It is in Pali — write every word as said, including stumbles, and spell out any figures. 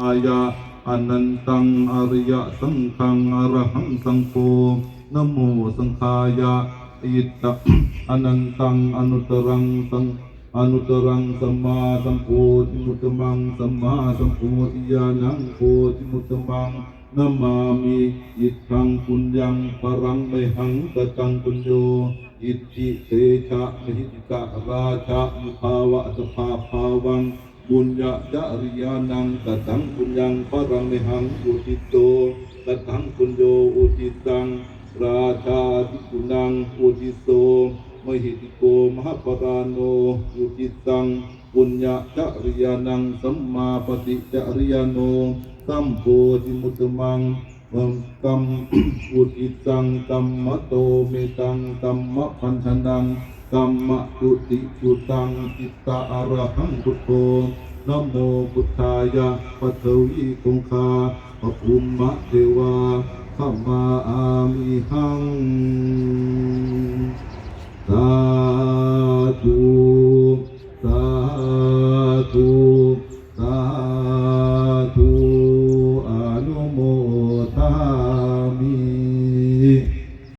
āya anantaṃ ariyasaṅghaṃ arahaṃ saṅgho namo saṅghāya. Itta anantaṃ anuttaraṃ saṃ anuttaraṃ sammāsambodhimuttamaṃ sammāsambodhiñāṇaṃ bodhimuttamaṃ namāmi. Iddaṃ puññaṃ balaṃ mayhaṃ kataṃ puñño iddhībhejamahiddhikarājagubbhāva asabbābhāvaṃ puññacariyānaṃ kataṃ puññaṃ balaṃ mayhaṃ uddito kataṃ puñño udditaṃ rājādiguṇaṃ uddito mahiddhiko mahapajāno udditaṃ puññacariyānaṃ sammāpaṭicariyāno sambodhimuttamaṃ tam udditaṃ tammato mettaṃ tammabhānaṃ tammatutiyuttaṃ citta arahaṃ buddho namo buddhāya. Paṭhavī kho khā pabhummā devā bhammā āmihaṃ.